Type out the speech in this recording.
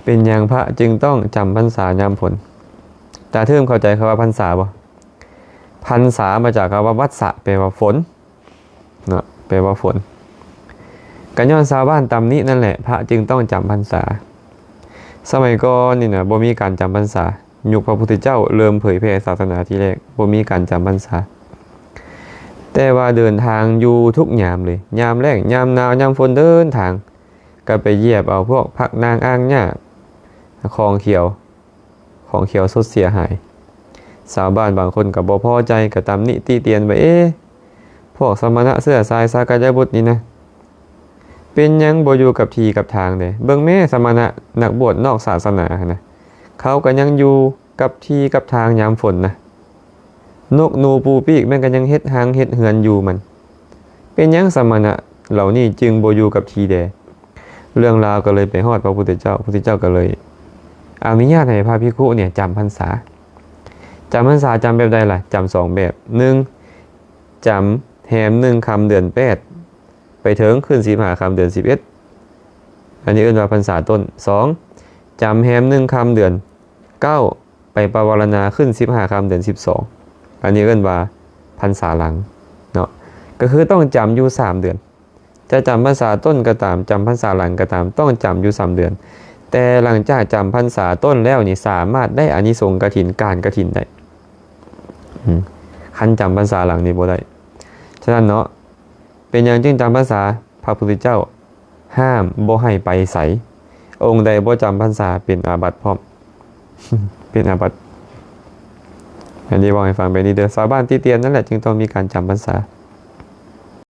ເປັນຫຍັງພະຈຶ່ງຕ້ອງຈຳພັນສາຍາມຝົນ? ຕາເທີມເຂົ້າໃຈຄຳວ່າພັນສາບໍ່? ພັນສາມາຈາກຄຳວ່າວັດສະ ແປວ່າຝົນເນາະ ແປວ່າຝົນ. ກໍຍ້ອນຊາວບ້ານຕຳໜິນັ້ນແຫຼະ ພະຈຶ່ງຕ້ອງຈຳພັນສາ. ສະໄໝກ່ອນນີ້ນະ ບໍ່ມີການຈຳພັນສາ. ຍຸກພະພຸດທະເຈົ້າເລີ່ມເຜີຍແຜ່ສາສະໜາທີແລກ ບໍ່ມີການຈຳພັນສາ. ແຕ່ວ່າເດີນທາງຢູ່ທຸກຍາມເລີຍ ຍາມແລ້ງ ຍາມໜາວ ຍາມຝົນ ເດີນທາງ ກໍໄປຢຽບເອົາພວກຜັກນາງອ່າງຫຍ້າ ຂອງຂຽວ ຂອງຂຽວສົດເສຍຫາຍ. ຊາວບ້ານບາງຄົນກໍບໍ່ພໍໃຈ ກໍຕຳໜິຕິຕຽນວ່າ ເອ ພວກສະມະນະເຊື້ອສາຍສາກະຍະບຸດນີ້ນະ ເປັນຫຍັງບໍ່ຢູ່ກັບທີ່ກັບທາງແດ່? ເບິ່ງແມ້ ສະມະນະນັກບວດນອກສາສະໜາຫັ້ນນະ ເຂົາກໍຍັງຢູ່ກັບທີ່ກັບທາງຍາມຝົນນະ. ນົກໜູປູປີກມັນກໍຍັງເຮັດຮັງເຮັດເຮືອນຢູ່ມັນ. ເປັນຫຍັງສະມະນະເຫຼົ່ານີ້ຈຶ່ງບໍ່ຢູ່ກັບທີ່ແດ່? ເລື່ອງລາວກໍເລີຍໄປຮອດພະພຸດທະເຈົ້າ, ພະພຸດທະເຈົ້າກໍເລີຍອະນຸຍາດໃຫ້ພະພິກຂຸເນຍຈຳພັນສາ. ຈຳພັນສາຈຳແບບໃດລະ? ຈຳສອງແບບ. ໜຶ່ງ ຈຳແຮມໜຶ່ງຄ່ຳເດືອນແປດ ໄປເຖິງຂຶ້ນສິບຫ້າຄ່ຳເດືອນສິບເອັດ ອັນນີ້ເອີ້ນວ່າພັນສາຕົ້ນ. ສອງ ຈຳແຮມໜຶ່ງຄ່ຳເດືອນເກົ້າ ໄປປະວາລະນາຂຶ້ນສິບຫ້າຄ່ຳເດືອນສິບສອງ ອັນນີ້ເອີ້ນວ່າພັນສາຫຼັງເນາະ. ກໍຄືຕ້ອງຈຳຢູ່ສາມເດືອນ ຈະຈຳພັນສາຕົ້ນກໍຕາມ ຈຳພັນສາຫຼັງກໍຕາມ ຕ້ອງຈຳຢູ່ສາມເດືອນ. ແຕ່ຫຼັງຈາກຈຳພັນສາຕົ້ນແລ້ວນີ້ ສາມາດໄດ້ອານິສົງກະຖິນ ການກະຖິນໄດ້. ອືມ ຄັນຈຳພັນສາຫຼັງນີ້ບໍ່ໄດ້. ສະນັ້ນເນາະ ເປັນຫຍັງຈຶ່ງຈຳພັນສາ? ພະພຸດທະເຈົ້າຫ້າມບໍ່ໃຫ້ໄປໃສ. ອົງໃດບໍ່ຈຳພັນສາເປັນອາບັດພ້ອມ ເປັນອາບັດ. ອັນນີ້ເວົ້າໃຫ້ຟັງແບບນີ້ເດີ. ຊາວບ້ານຕິຕຽນນັ້ນແຫຼະ ຈຶ່ງຕ້ອງມີການຈຳພັນສາ.